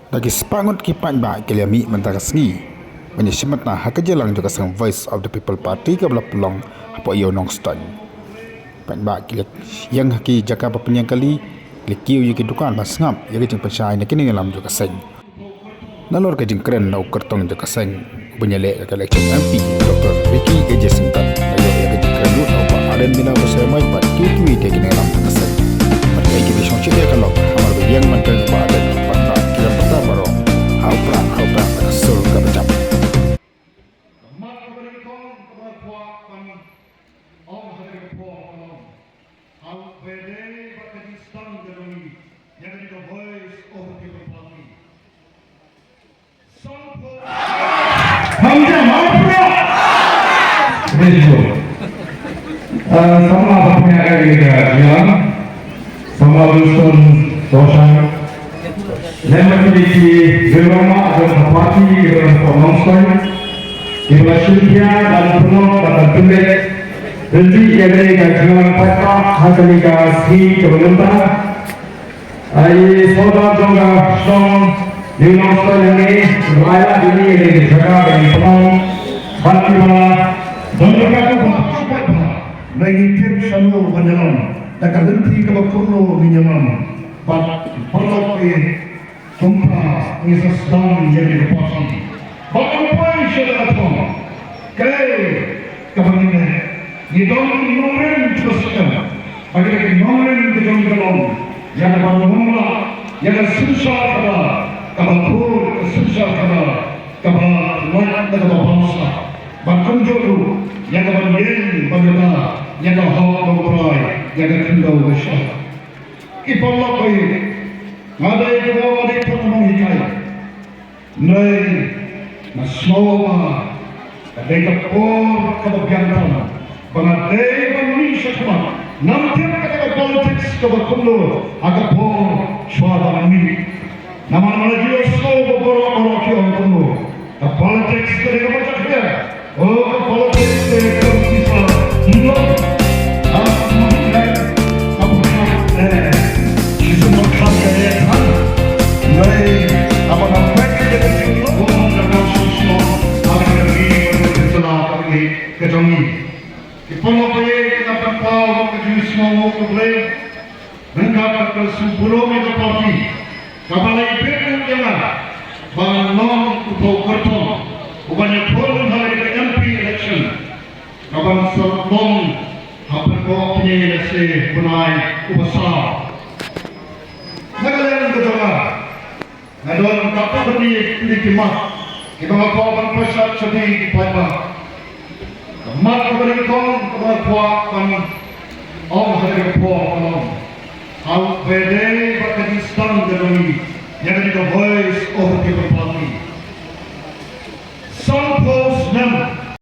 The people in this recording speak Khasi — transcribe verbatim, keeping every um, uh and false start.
Da ki spah ngut ki paidbah ki la mih mynta ka sngi ban ïa shim bynta ha ka jingïalang jong ka seng Voice of the People Party kaba la pynlong hapoh Ïew Nongstoiñ. Paidbah ki la ïeng ha ki jaka ba pynïeng kali, ki la kiew ïa ki dukan ban sngap ïa ka jingpynshai na ki nongïalam jong ka seng. Nalor ka jingkren na u kyrtong jong ka seng uba ïaleh ïa ka election M P, Doctor Ricky A J Syngkon, la ïoh ïa ka jingkren ruh na u Bah Ardent Miller Basaiawmoit bad kiwei kiwei de ki nongïalam jong ka seng. Bad kaei kaba shong shisha ka long, namar ba ïeng ban kren u Bah Ardent, bad ba ki la pyrta baroh ha u Prah, ha u Prah, da ka sur kaba jam. Hangta mapra. Praise God. Ah, sama ba pynïaid ka jingïalang. Sama Wilson Doshang. Lem bad kine ki riew rangbah jong ka party, ki riew rangbah Nongstoiñ. Kiba la shim khia ban pynlong bad ban pynbeit. Ryntih ïa kane ka jingïalang paidbah ha kane ka sngi kaba mynta. Ai sordar jong ka shnong Ïew Nongstoiñ hangne, ba la ai lad ïa ngi ïa kane ka jaka ban pynlong. Bad kiba don ka kyrpad ba ngi tip shano ban ïalam, da ka lynti kaba kumno ngin ïalam. Bad paralok, eh, kumta ngi sa sdang ïa kane ka party. Bad ngin poi sha ka thong. Kaei kaba ngi leh, ngi don ki nongrim jong ka seng, bad ngi don ki nongrim jong ka long ïa kaba ngi wanrah ïa ka synshar khadar kaba khuid, ka synshar khadar kaba lait, kaba bamsap, bad kumjuh ruh ïa kaba ïeng ban ïada ïa ka hok, ka trai, ïa ka khyndew ka shyiap. Ki paralok, nga dei kaba, nga dei kaba nonghikai. Hynrei nga sngew ba ka dei ka por kaba biang tam ba nga dei ban mih sha khmat. Ngam tip kata ka politics kaba kumno ha ka por shuwa ba ngan mih. Namar nga la ju ïohsngew ba baroh baroh ki ong kumno, ka politics ka dei kaba jakhlia. Oh, ka politics ka dei kaba pisa. Kumno? Ah, kumno? Kumno? Eh, ki sumar kham ka dei kan. Ngai, aba nga pek ka dei kan. Oh, ka dei kan. Aba nga dei kan. Ka jong ngi. Ki paralok, eh, ki la pynpaw ka jingsngewnguh ka Blei. Ryngkat bad ka lynti burom ïa ka party kaba la ibit ïa nga ban long uta u kyrtong uban ïakhun ha ka M P election kaban sa long ha pynpaw kine ïa se bnai uba saw. Na ka liang ka jong nga, nga don katto katne tylli ki mat kiba nga kwah ban pynshai sha phi ki paidbah. Ka mat kaba nyngkong kaba nga kwah ban ong ha kane ka por ka long, ha u ba dei bad ka jingsdang ka jong ngi ïa kane ka Voice